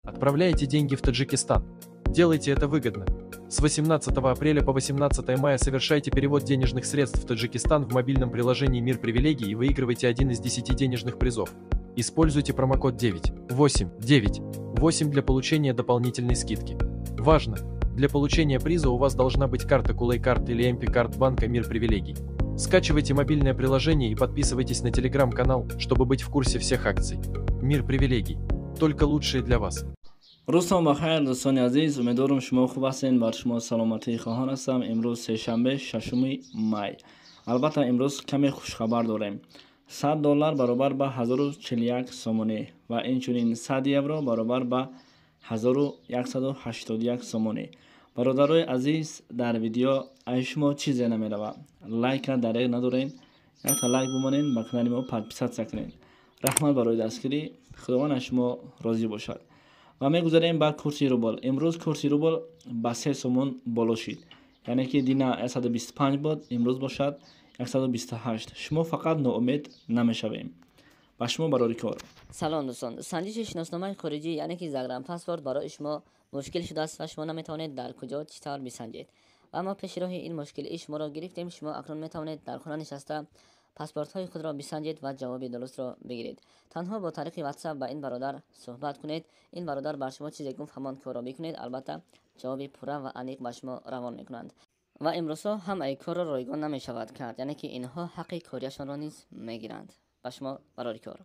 Отправляете деньги в Таджикистан. Делайте это выгодно. С 18 апреля по 18 мая совершайте перевод денежных средств в Таджикистан в мобильном приложении «Мир привилегий» и выигрывайте один из 10 денежных призов. Используйте промокод 9 8 9 8 для получения дополнительной скидки. Важно! Для получения приза у вас должна быть карта Кулай-карт или MP-карт банка «Мир привилегий». Скачивайте мобильное приложение и подписывайтесь на телеграм-канал, чтобы быть в курсе всех акций. «Мир привилегий». Только лучшие для вас. Рӯзтон бахайр, дӯстони азиз. Умедворам, шумо хуб ҳастед. Бар шумо саломатӣ хоҳон ҳастам. Имрӯз сешанбе, 6 май. Албатта, имрӯз каме хушхабар дорем. 100 доллар баробар ба 1041 сомонӣ ва инчунин 100 евро баробар ба 1181 сомонӣ. Бародарои азиз, дар видео аз шумо чизе намеравад. Лайка дареғ надорен, якта лайк бимонед, ба канали мо подписаться кунед. Раҳмат барои дастгирӣ, Худованд аз шумо розӣ бошад. Ва мегузарем ба курси рубл. Имрӯз курси рубл ба 3 сомон боло шид, яъне ки дина 125 буд, имрӯз бошад 128. Шумо фақат ноумед намешавем. Ба шумо барори кор. Салом, дӯстон. Санҷиши шиносномаи хориҷӣ, яъне ки загранпаспорт, барои шумо мушкил шудааст ва шумо наметавонед дар куҷо, чӣ тавр бисанҷед. Ва мо пеши роҳи ин мушкилии шуморо гирифтем. Шумо акнун метавонед дар хона нишаста паспортҳои худро бисанҷед ва ҷавоби дурустро бигиред. Танҳо бо тариқи WhatsApp ба ин бародар суҳбат кунед. Ин бародар бар шумо чизе гуфт, ҳамон корро бикунед. Албатта, ҷавоби пурра ва аниқ ба шумо равон мекунанд. Ва имрӯзҳо ҳамаи корро ройгон намешавад кард, яъне ки инҳо ҳаққи кориашонро низ мегиранд. Ба шумо барори кор.